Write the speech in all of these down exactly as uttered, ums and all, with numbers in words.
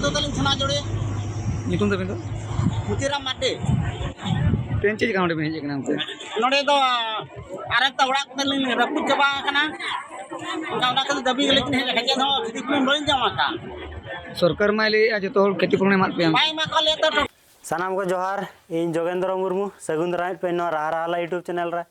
ᱫᱚ ᱛᱟᱹᱞᱤᱧ ᱥᱚᱱᱟᱡᱩᱲᱤ᱾ ᱧᱩᱛᱩᱢ ᱛᱟᱵᱤᱱ ᱫᱚ? ᱢᱩᱛᱤᱨᱟᱢ ᱢᱟᱨᱰᱤ᱾ ᱛᱮᱦᱮᱧ ᱪᱮᱫ ᱪᱤᱠᱟ ᱱᱚᱰᱮ ᱵᱤᱱ ᱦᱮᱡ ᱟᱠᱟᱱᱟ ᱚᱱᱛᱮ? ᱱᱚᱰᱮ ᱫᱚ ᱟᱨ ᱮᱠᱴᱟ ᱚᱲᱟᱜ ᱠᱚᱛᱮ ᱞᱤᱧ ᱨᱟᱹᱯᱩᱫ ᱪᱟᱵᱟ ᱟᱠᱟᱱᱟ᱾ ᱚᱱᱠᱟ ᱚᱱᱟ ᱠᱷᱟᱹᱛᱤᱨ ᱫᱟᱹᱵᱤ ᱜᱮᱞᱤᱧ ᱦᱮᱡ ᱟᱠᱟᱱᱟ, ᱪᱮᱫ ᱦᱚᱸ ᱠᱷᱚᱛᱤᱯᱩᱨᱚᱱ ᱵᱟᱹᱞᱤᱧ ᱧᱟᱢ ᱟᱠᱟᱫ᱾ ᱥᱚᱨᱠᱟᱨ ᱢᱟᱭ ᱞᱟᱹᱭᱮᱫᱼᱟ ᱡᱚᱛᱚ ᱦᱚᱲ ᱠᱷᱚᱛᱤᱯᱩᱨᱚᱱᱮ ᱮᱢᱟᱫ ᱯᱮᱭᱟ᱾ ᱵᱟᱭ ᱮᱢᱟ ᱠᱟᱜ ᱞᱮᱭᱟ ᱛᱚ᱾ ᱥᱟᱱᱟᱢ ᱠᱚ ᱡᱚᱦᱟᱨ, ᱤᱧ ᱡᱳᱜᱮᱱᱫᱨᱚ ᱢᱩᱨᱢᱩ, ᱥᱟᱹᱜᱩᱱ ᱫᱟᱨᱟᱢ ᱯᱮ ᱱᱚᱣᱟ ᱨᱟᱦᱟ ᱨᱟᱦᱟ ᱞᱟ YouTube ᱪᱮᱱᱮᱞ ᱨᱮ᱾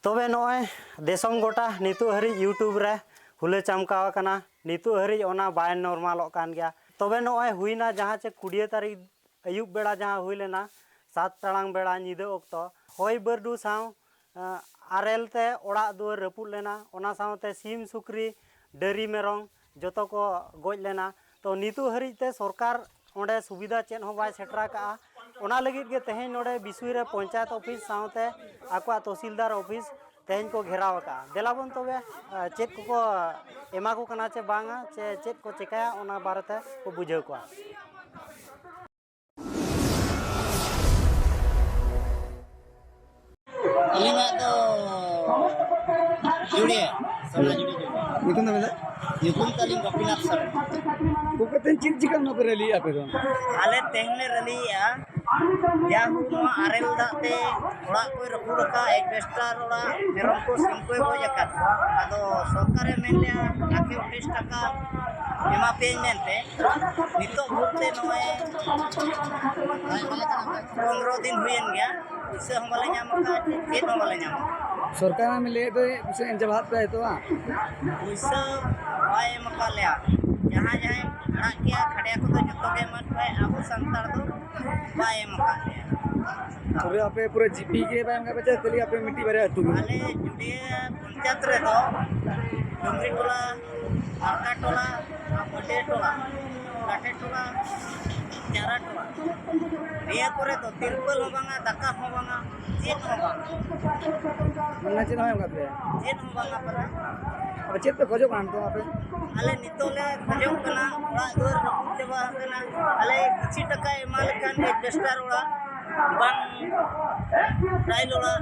ᱛᱚᱵᱮ ᱱᱚᱜᱼᱚᱭ ᱫᱤᱥᱚᱢ ᱜᱚᱴᱟ ᱱᱤᱛᱚᱜ ᱦᱟᱹᱨᱤᱡ YouTube ᱨᱮ ᱦᱩᱞᱟᱹ ᱪᱟᱢᱠᱟᱣ ᱟᱠᱟᱱᱟ, ᱱᱤᱛᱚᱜ ᱦᱟᱹᱨᱤᱡ ᱚᱱᱟ ᱵᱟᱭ ᱱᱚᱨᱢᱟᱞᱚᱜ ᱠᱟᱱ ᱜᱮᱭᱟ᱾ ᱛᱚᱵᱮ ᱱᱚᱜᱼᱚᱭ ᱦᱩᱭᱱᱟ ᱡᱟᱦᱟᱸ ᱪᱮ ᱠᱩᱲᱤᱭᱟᱹ ᱛᱟᱹᱨᱤᱠᱷ ᱟᱹᱭᱩᱵ ᱵᱮᱲᱟ ᱡᱟᱦᱟᱸ ᱦᱩᱭ ᱞᱮᱱᱟ, ᱥᱟᱛ ᱴᱟᱲᱟᱝ ᱵᱮᱲᱟ ᱧᱤᱫᱟᱹ ᱚᱠᱛᱚ ᱦᱚᱭ ᱵᱟᱹᱨᱰᱩ ᱥᱟᱶ, ᱟᱸ, ᱟᱨᱮᱞ ᱛᱮ ᱚᱲᱟᱜ ᱫᱩᱣᱟᱹᱨ ᱨᱟᱹᱯᱩᱫ ᱞᱮᱱᱟ, ᱚᱱᱟ ᱥᱟᱶᱛᱮ ᱥᱤᱢ ᱥᱩᱠᱨᱤ ᱰᱟᱹᱨᱤ ᱢᱮᱨᱚᱢ ᱡᱚᱛᱚ ᱠᱚ ᱜᱚᱡ ᱞᱮᱱᱟ᱾ ᱛᱚ ᱱᱤᱛᱚᱜ ᱦᱟᱹᱨᱤᱡ ᱛᱮ ᱥᱚᱨᱠᱟᱨ ᱚᱸᱰᱮ ᱥᱩᱵᱤᱫᱷᱟ ᱪᱮᱫ ᱦᱚᱸ ᱵᱟᱭ ᱥᱮᱴᱮᱨ ᱟᱠᱟᱫᱼᱟ᱾ ᱚᱱᱟ ᱞᱟᱹᱜᱤᱫ ᱜᱮ ᱛᱮᱦᱮᱧ ᱱᱚᱰᱮ ᱵᱤᱥᱩᱭ ᱨᱮ ᱯᱚᱧᱪᱟᱭᱮᱛ ᱚᱯᱷᱤᱥ ᱥᱟᱶᱛᱮ ᱟᱠᱚᱣᱟᱜ ᱛᱚᱦᱥᱤᱞᱫᱟᱨ ᱚᱯᱷᱤᱥ ᱛᱮᱦᱮᱧ ᱠᱚ ᱜᱷᱮᱨᱟᱣ ᱟᱠᱟᱫᱼᱟ᱾ ᱫᱮᱞᱟ ᱵᱚᱱ ᱛᱚᱵᱮ, ᱟᱸ, ᱪᱮᱫ ᱠᱚᱠᱚ ᱮᱢᱟ ᱠᱚ ᱠᱟᱱᱟ ᱪᱮ ᱵᱟᱝᱟ, ᱪᱮ ᱪᱮᱫ ᱠᱚ ᱪᱮᱠᱟᱭᱟ, ᱚᱱᱟ ᱵᱟᱨᱮᱛᱮ ᱠᱚ ᱵᱩᱡᱷᱟᱹᱣ ᱠᱚᱣᱟ᱾ ᱟᱹᱞᱤᱧᱟᱜ ᱫᱚ ᱡᱩᱲᱤᱭᱟᱹ, ᱥᱚᱱᱟ ᱡᱩᱲᱤ ᱡᱩᱲᱤ᱾ ᱧᱩᱛᱩᱢ ᱫᱚ ᱢᱮᱱᱫᱟ? ᱧᱩᱛᱩᱢ ᱛᱟᱹᱞᱤᱧ ᱜᱳᱯᱤᱱᱟᱛᱷ ᱥᱚᱨᱮᱱ᱾ ᱜᱚᱢᱠᱮ, ᱛᱮᱦᱮᱧ ᱪᱮᱫ ᱪᱤᱠᱟ ᱱᱚᱣᱟ ᱯᱮ ᱨᱮᱞᱤᱭᱮᱫᱼᱟ ᱟᱯᱮ ᱫᱚ? ᱟᱞᱮ ᱛᱮᱦᱮᱧ ᱞᱮ ᱨᱮᱞᱤᱭᱮᱫᱼᱟ, ᱡᱟ ᱦᱩ ᱱᱚᱣᱟ ᱟᱨᱮᱞ ᱫᱟᱜ ᱛᱮ ᱚᱲᱟᱜ ᱠᱚᱭ ᱨᱟᱹᱯᱩᱫ ᱟᱠᱟᱫ, ᱮᱥᱵᱮᱥᱴᱟᱨ ᱚᱲᱟᱜ, ᱢᱮᱨᱚᱢ ᱠᱚ, ᱥᱤᱢ ᱠᱚᱭ ᱜᱚᱡ ᱟᱠᱟᱫ᱾ ᱟᱫᱚ ᱥᱚᱨᱠᱟᱨᱮ ᱢᱮᱱ ᱞᱮᱜᱼᱟ, ᱞᱟᱠᱷᱮ ᱩᱱᱤᱥ ᱴᱟᱠᱟ ᱮᱢᱟ ᱯᱮᱭᱟᱹᱧ ᱢᱮᱱᱛᱮ᱾ ᱱᱤᱛᱚᱜ ᱵᱷᱳᱨ ᱛᱮ ᱱᱚᱜᱼᱚᱭ ᱯᱚᱱᱨᱚ ᱫᱤᱱ ᱦᱩᱭᱮᱱ ᱜᱮᱭᱟ, ᱯᱩᱭᱥᱟᱹ ᱦᱚᱸ ᱵᱟᱞᱮ ᱧᱟᱢ ᱟᱠᱟᱫ, ᱪᱮᱫ ᱦᱚᱸ ᱵᱟᱞᱮ ᱧᱟᱢ ᱟᱠᱟᱫ᱾ ᱥᱚᱨᱠᱟᱨ ᱢᱟ ᱞᱟᱹᱭᱮᱫ ᱫᱚᱭ ᱯᱩᱭᱥᱟᱹ ᱮᱢ ᱪᱟᱵᱟ ᱟᱫ ᱯᱮᱭᱟ ᱛᱚ ᱵᱟᱝ? ᱯᱩᱭᱥᱟᱹ ᱵᱟᱭ ᱮᱢ ᱟᱠᱟᱫ ᱞᱮᱭᱟ᱾ ᱡᱟᱦᱟᱸᱭ ᱡᱟᱦᱟᱸᱭ ᱟᱲᱟᱜ ᱠᱮᱭᱟ, ᱠᱷᱟᱰᱭᱟ ᱠᱚᱫᱚ ᱡᱚᱛᱚ ᱜᱮ ᱮᱢᱟᱫ ᱠᱚᱣᱟᱭ, ᱟᱵᱚ ᱥᱟᱱᱛᱟᱲ ᱫᱚ ᱵᱟᱭ ᱮᱢ ᱟᱠᱟᱫ ᱞᱮᱭᱟ᱾ ᱯᱩᱨᱟᱹ ᱟᱯᱮ ᱯᱩᱨᱟᱹ ᱡᱤᱯᱤ ᱜᱮ ᱵᱟᱭ ᱮᱢ ᱟᱠᱟᱫ ᱯᱮᱭᱟ, ᱠᱷᱟᱹᱞᱤ ᱟᱯᱮ ᱢᱤᱫᱴᱤᱡ ᱵᱟᱨᱭᱟ ᱟᱹᱛᱩ ᱜᱮ? ᱟᱞᱮ ᱡᱩᱰᱤᱭᱟᱹ ᱯᱚᱧᱪᱟᱭᱮᱛ ᱨᱮᱫᱚ ᱰᱩᱝᱜᱽᱨᱤ ᱴᱚᱞᱟ, ᱟᱲᱠᱟ ᱴᱚᱞᱟ, ᱟᱨ ᱯᱟᱹᱴᱤᱭᱟᱹ ᱴᱚᱞᱟ, ᱞᱟᱴᱷᱮ ᱴᱚᱞᱟ, ᱪᱟᱨᱟ ᱴᱚᱞᱟ, ᱱᱤᱭᱟᱹ ᱠᱚᱨᱮ ᱫᱚ ᱛᱤᱨᱯᱚᱞ ᱦᱚᱸ ᱵᱟᱝᱟ, ᱫᱟᱠᱟ ᱦᱚᱸ ᱵᱟᱝᱟ, ᱪᱮᱫ ᱦᱚᱸ ᱵᱟᱝᱟ᱾ ᱢᱟᱱᱮ ᱪᱮᱫ ᱦᱚᱸ ᱵᱟᱭ ᱮᱢ ᱠᱟᱜ ᱯᱮᱭᱟ? ᱪᱮᱫ ᱦᱚᱸ ᱵᱟᱝᱟ ᱯᱟᱞᱮ᱾ ᱟᱫᱚ ᱪᱮᱫ ᱯᱮ ᱠᱷᱚᱡᱚᱜ ᱠᱟᱱᱟ ᱱᱤᱛᱚᱜ ᱟᱯᱮ? ᱟᱞᱮ ᱱᱤᱛᱚᱜ ᱞᱮ ᱠᱷᱚᱡᱚᱜ ᱠᱟᱱᱟ, ᱚᱲᱟᱜ ᱫᱩᱣᱟᱹᱨ ᱨᱟᱹᱯᱩᱫ ᱪᱟᱵᱟ ᱟᱠᱟᱱᱟ᱾ ᱟᱞᱮ ᱠᱤᱪᱷᱩ ᱴᱟᱠᱟᱭ ᱮᱢᱟ ᱞᱮᱠᱷᱟᱱ ᱮᱥᱵᱮᱥᱴᱟᱨ ᱚᱲᱟᱜ, ᱵᱟᱝ ᱴᱟᱭᱤᱞ ᱚᱲᱟᱜ,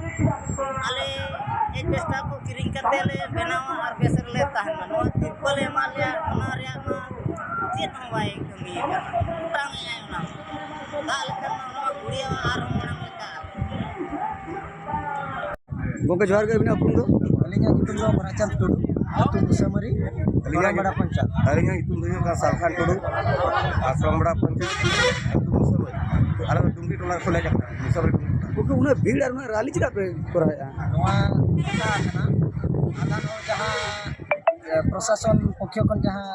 ᱟᱞᱮ ᱮᱥᱵᱮᱥᱴᱟᱨ ᱠᱚ ᱠᱤᱨᱤᱧ ᱠᱟᱛᱮ ᱞᱮ ᱵᱮᱱᱟᱣᱟ ᱟᱨ ᱵᱮᱥ ᱨᱮᱞᱮ ᱛᱟᱦᱮᱱᱟ᱾ ᱱᱚᱣᱟ ᱛᱤᱨᱯᱚᱞᱮ ᱮᱢᱟᱫ ᱞᱮᱭᱟ, ᱚᱱᱟ ᱨᱮᱭᱟᱜ ᱢᱟ ᱪᱮᱫ ᱦᱚᱸ ᱵᱟᱭ ᱠᱟᱹᱢᱤᱭᱮᱫᱟ, ᱚᱴᱟᱝ ᱮᱫᱟᱭ ᱚᱱᱟ᱾ ᱫᱟᱜ ᱞᱮᱠᱷᱟᱱ ᱢᱟ ᱱᱚᱣᱟ ᱜᱩᱲᱭᱟᱹ ᱢᱟ ᱟᱨᱦᱚᱸ ᱢᱟᱲᱟᱝ ᱞᱮᱠᱟ᱾ ᱜᱚᱢᱠᱮ ᱡᱚᱦᱟᱨ ᱜᱮ, ᱟᱹᱵᱤᱱᱟᱜ ᱩᱯᱨᱩᱢ ᱫᱚ? ᱟᱹᱞᱤᱧᱟᱜ ᱧᱩᱛᱩᱢ ᱫᱚ ᱜᱳᱨᱟᱪᱟᱸᱫᱽ ᱴᱩᱰᱩ, ᱟᱹᱛᱩ ᱢᱩᱥᱟᱹᱢᱟᱹᱨᱤ, ᱟᱹᱞᱤᱧᱟᱜ ᱜᱚᱲᱟᱢᱵᱟᱲᱟ ᱯᱚᱧᱪᱟᱭᱮᱛ᱾ ᱟᱹᱞᱤᱧᱟᱜ ᱧᱩᱛᱩᱢ ᱫᱚ ᱦᱩᱭᱩᱜ ᱠᱟᱱᱟ ᱥᱟᱞᱠᱷᱟᱱ ᱴᱩᱰᱩ, ᱟᱥᱨᱚᱢᱵᱟᱲᱟ ᱯᱚᱧᱪᱟᱭᱮᱛ, ᱟᱹᱛᱩ ᱢᱩᱥᱟᱹᱢᱟᱹᱨᱤ᱾ ᱟᱞᱮ ᱫᱚ ᱰᱩᱝᱜᱤ ᱴᱚᱞᱟ ᱠᱷᱚᱱᱞᱮ ᱦᱮᱡ ᱟᱠᱟᱱᱟ, ᱢᱩᱥᱟᱹᱢᱟᱹᱨᱤ ᱰᱩᱝᱜᱤ ᱴᱚᱞᱟ᱾ ᱜᱚᱢᱠᱮ, ᱩᱱᱟᱹᱜ ᱵᱷᱤᱲ ᱟᱨ ᱩᱱᱟᱹᱜ ᱨᱟᱞᱤ ᱪᱮᱫᱟᱜ ᱯᱮ ᱠᱚᱨᱟᱣᱮᱫᱼᱟ? ᱱᱚᱣᱟ ᱱᱚᱝᱠᱟ ᱠᱟᱱᱟ, ᱟᱫᱷᱟᱱ ᱦᱚᱲ ᱡᱟᱦᱟᱸ, ᱮ, ᱯᱨᱚᱥᱟᱥᱚᱱ ᱯᱚᱠᱠᱷᱚ ᱠᱷᱚᱱ ᱡᱟᱦᱟᱸ,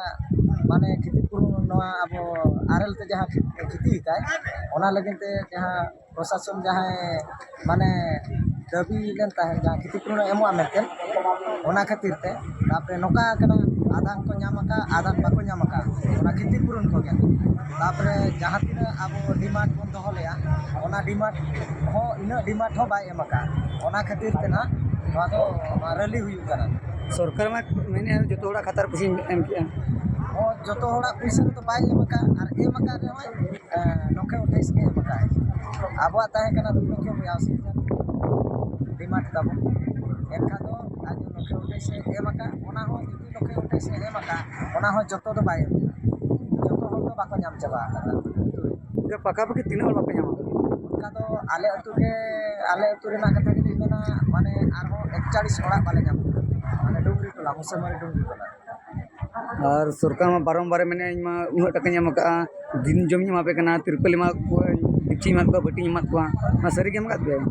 ᱢᱟᱱᱮ, ᱠᱷᱤᱛᱤᱯᱩᱨᱚᱱ, ᱱᱚᱣᱟ ᱟᱵᱚ ᱟᱨᱮᱞ ᱛᱮ ᱡᱟᱦᱟᱸ ᱠᱷᱤᱛᱤᱭᱮᱫᱟᱭ, ᱚᱱᱟ ᱞᱟᱹᱜᱤᱫ ᱛᱮ ᱡᱟᱦᱟᱸ ᱯᱨᱚᱥᱟᱥᱚᱱ ᱡᱟᱦᱟᱸᱭ, ᱢᱟᱱᱮ, ᱫᱟᱹᱵᱤ ᱞᱮᱱ ᱛᱟᱦᱮᱸᱫ, ᱡᱟᱦᱟᱸ ᱠᱷᱤᱛᱤᱯᱩᱨᱚᱱ ᱮᱢᱚᱜᱼᱟ ᱢᱮᱱᱛᱮ, ᱚᱱᱟ ᱠᱷᱟᱹᱛᱤᱨ ᱛᱮ᱾ ᱛᱟᱯᱚᱨᱮ ᱱᱚᱝᱠᱟ ᱠᱟᱱᱟ, ᱟᱫᱷᱟᱱ ᱠᱚ ᱧᱟᱢ ᱟᱠᱟᱫ, ᱟᱫᱷᱟᱱ ᱵᱟᱠᱚ ᱧᱟᱢ ᱟᱠᱟᱫ, ᱚᱱᱟ ᱠᱷᱤᱛᱤᱯᱩᱨᱚᱱ ᱠᱚᱜᱮ᱾ ᱛᱟᱯᱚᱨᱮ ᱡᱟᱦᱟᱸ ᱛᱤᱱᱟᱹᱜ ᱟᱵᱚ ᱰᱤᱢᱟᱱᱰ ᱵᱚᱱ ᱫᱚᱦᱚ ᱞᱮᱜᱼᱟ, ᱚᱱᱟ ᱰᱤᱢᱟᱱᱰ ᱦᱚᱸ, ᱤᱱᱟᱹᱜ ᱰᱤᱢᱟᱱᱰ ᱦᱚᱸ ᱵᱟᱭ ᱮᱢ ᱟᱠᱟᱫ᱾ ᱚᱱᱟ ᱠᱷᱟᱹᱛᱤᱨ ᱛᱮ ᱱᱟᱦᱟᱜ ᱱᱚᱣᱟ ᱫᱚ, ᱱᱚᱣᱟ ᱨᱮᱞᱤ ᱦᱩᱭᱩᱜ ᱠᱟᱱᱟ᱾ ᱥᱚᱨᱠᱟᱨ ᱢᱟ ᱢᱮᱱᱮᱫᱼᱟ ᱡᱚᱛᱚ ᱦᱚᱲᱟᱜ ᱠᱷᱟᱛᱟ ᱨᱮ ᱯᱚᱭᱥᱟᱧ ᱮᱢ ᱠᱮᱜᱼᱟ᱾ ᱦᱚᱸ, ᱡᱚᱛᱚ ᱦᱚᱲᱟᱜ ᱯᱩᱭᱥᱟᱹ ᱨᱮᱫᱚ ᱵᱟᱭ ᱮᱢ ᱟᱠᱟᱫ, ᱟᱨ ᱮᱢ ᱟᱠᱟᱫ ᱨᱮᱦᱚᱸᱭ, ᱮᱸ, ᱱᱚᱠᱷᱮ ᱩᱴᱷᱟᱹᱭᱤᱥ ᱜᱮ ᱮᱢ ᱟᱠᱟᱫ᱾ ᱟᱵᱚᱣᱟᱜ ᱛᱟᱦᱮᱸ ᱠᱟᱱᱟ ᱫᱩ ᱞᱚᱠᱷᱚ ᱵᱚᱭᱟᱥᱤ ᱦᱟᱡᱟᱨ ᱰᱤᱢᱟᱱᱰ ᱛᱟᱵᱚᱱ, ᱮᱱᱠᱷᱟᱱ ᱫᱚ ᱟᱡ ᱫᱚ ᱱᱚᱠᱷᱮ ᱩᱴᱷᱟᱹᱭᱤᱥ ᱮ ᱮᱢ ᱟᱠᱟᱫ, ᱚᱱᱟ ᱦᱚᱸ ᱡᱩᱫᱤ ᱱᱚᱠᱷᱮ ᱩᱴᱷᱟᱹᱭᱤᱥ ᱮ ᱮᱢ ᱟᱠᱟᱫ, ᱚᱱᱟ ᱦᱚᱸ ᱡᱚᱛᱚ ᱫᱚ ᱵᱟᱭ ᱮᱢ ᱟᱠᱟᱫ᱾ ᱡᱚᱛᱚ ᱦᱚᱲ ᱫᱚ ᱵᱟᱠᱚ ᱧᱟᱢ ᱪᱟᱵᱟ ᱟᱠᱟᱫᱟ᱾ ᱜᱚᱢᱠᱮ, ᱯᱟᱠᱟᱯᱟᱠᱤ ᱛᱤᱱᱟᱹᱜ ᱦᱚᱲ ᱵᱟᱯᱮ ᱧᱟᱢ ᱟᱠᱟᱫᱟ? ᱚᱱᱠᱟ ᱫᱚ ᱟᱞᱮ ᱟᱹᱛᱩ ᱜᱮ, ᱟᱞᱮ ᱟᱹᱛᱩ ᱨᱮᱱᱟᱜ ᱠᱟᱛᱷᱟ ᱜᱮᱞᱤᱧ ᱢᱮᱱᱟ, ᱢᱟᱱᱮ, ᱟᱨᱦᱚᱸ ᱮᱠᱪᱟᱞᱤᱥ ᱚᱲᱟᱜ ᱵᱟᱞᱮ ᱧᱟᱢ ᱟᱠᱟᱫᱟ, ᱢᱟᱱᱮ, ᱰᱩᱝᱜᱽᱨᱤ ᱴᱚᱞᱟ, ᱢᱩᱥᱟᱹᱢᱟᱹᱨᱤ ᱰᱩᱝᱜᱽᱨᱤ ᱴᱚᱞᱟ᱾ ᱟᱨ ᱥᱚᱨᱠᱟᱨ ᱢᱟ ᱵᱟᱨᱚᱢᱵᱟᱨᱮ ᱢᱮᱱᱮᱫᱼᱟ, "ᱤᱧ ᱢᱟ ᱩᱱᱟᱹᱜ ᱴᱟᱠᱟᱧ ᱮᱢ ᱟᱠᱟᱫᱼᱟ, ᱫᱤᱱ ᱡᱚᱢᱤᱧ ᱮᱢᱟ ᱯᱮ ᱠᱟᱱᱟ, ᱛᱤᱨᱯᱚᱞ ᱮᱢᱟ ᱠᱚᱣᱟᱧ, ᱰᱮᱠᱪᱤᱧ ᱮᱢᱟ ᱠᱚᱣᱟ, ᱵᱟᱹᱴᱤᱧ ᱮᱢᱟ ᱠᱚᱣᱟ", ᱚᱱᱟ ᱥᱟᱹᱨᱤ ᱜᱮ ᱮᱢ ᱟᱠᱟᱫ ᱯᱮᱭᱟᱭ?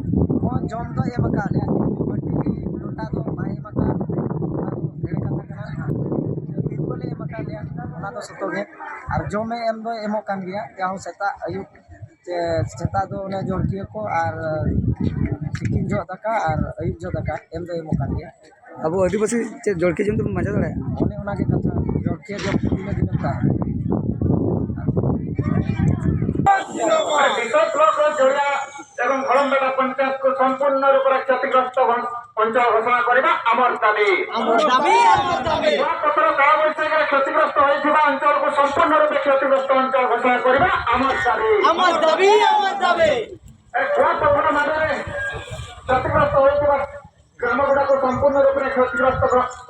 ᱦᱚᱸ, ᱡᱚᱢ ᱫᱚᱭ ᱮᱢ ᱟᱠᱟᱫ ᱞᱮᱭᱟ, ᱠᱤᱱᱛᱩ ᱵᱟᱹᱴᱤ ᱞᱚᱴᱟ ᱫᱚ ᱵᱟᱭ ᱮᱢ ᱟᱠᱟᱫ᱾ ᱮᱲᱮ ᱠᱟᱛᱷᱟ ᱠᱟᱱᱟ᱾ ᱛᱤᱨᱯᱚᱞᱮ ᱮᱢ ᱟᱠᱟᱫ ᱞᱮᱭᱟ, ᱚᱱᱟ ᱫᱚ ᱥᱚᱛᱚ ᱜᱮ᱾ ᱟᱨ ᱡᱚᱢᱮ ᱮᱢ ᱫᱚᱭ ᱮᱢᱚᱜ ᱠᱟᱱ ᱜᱮᱭᱟ, ᱡᱟᱦᱟᱸ ᱥᱮᱛᱟᱜ ᱟᱹᱭᱩᱵ, ᱥᱮ ᱥᱮᱛᱟᱜ ᱫᱚ ᱚᱱᱮ ᱡᱚᱲᱠᱤᱭᱟᱹ ᱠᱚ, ᱟᱨ ᱛᱤᱠᱤᱱ ᱡᱚᱦᱚᱜ ᱫᱟᱠᱟ, ᱟᱨ ᱟᱹᱭᱩᱵ ᱡᱚᱦᱚᱜ ᱫᱟᱠᱟ ᱮᱢ ᱫᱚᱭ ᱮᱢᱚᱜ ᱠᱟᱱ ᱜᱮᱭᱟ᱾ ᱟᱵᱚ ᱟᱹᱫᱤᱵᱟᱹᱥᱤ ᱪᱮᱫ ᱡᱚᱲᱠᱤᱭᱟᱹ ᱡᱚᱢ ᱛᱮᱵᱚᱱ ᱵᱟᱧᱪᱟᱣ ᱫᱟᱲᱮᱭᱟᱜᱼᱟ? ᱚᱱᱮ ᱚᱱᱟ ᱜᱮ ᱠᱟᱛᱷᱟ, ᱡᱚᱲᱠᱤᱭᱟᱹ ᱡᱚᱢ ᱛᱤᱱᱟᱹᱜ ᱫᱤᱱᱮᱢ ᱛᱟᱦᱮᱱᱟ? ᱰᱤᱥᱚ ବ୍ଲକ ଜୋଡ଼ିଆ ଏବଂ ଘଡ଼ମବେଡ଼ା ପଞ୍ଚାୟତକୁ ସମ୍ପୂର୍ଣ୍ଣ ରୂପରେ କ୍ଷତିଗ୍ରସ୍ତ ଅଞ୍ଚଳ ଘୋଷଣା କରିବା ଆମର ଦାବି। ଆମର ଦାବି, ଆମର ଦାବି। କୁଆପଥର କାଳବୈଶାଖୀରେ କ୍ଷତିଗ୍ରସ୍ତ ହୋଇଥିବା ଅଞ୍ଚଳକୁ ସମ୍ପୂର୍ଣ୍ଣ ରୂପେ କ୍ଷତିଗ୍ରସ୍ତ ଅଞ୍ଚଳ ଘୋଷଣା କରିବା ଆମର ଦାବି। ଆମର ଦାବି, ଆମର ଦାବି। ଏ କୁଆପଥର ମାଡ଼ରେ କ୍ଷତିଗ୍ରସ୍ତ ହୋଇଥିବା ଗ୍ରାମଗୁଡ଼ାକୁ ସମ୍ପୂର୍ଣ୍ଣ ରୂପରେ କ୍ଷତିଗ୍ରସ୍ତ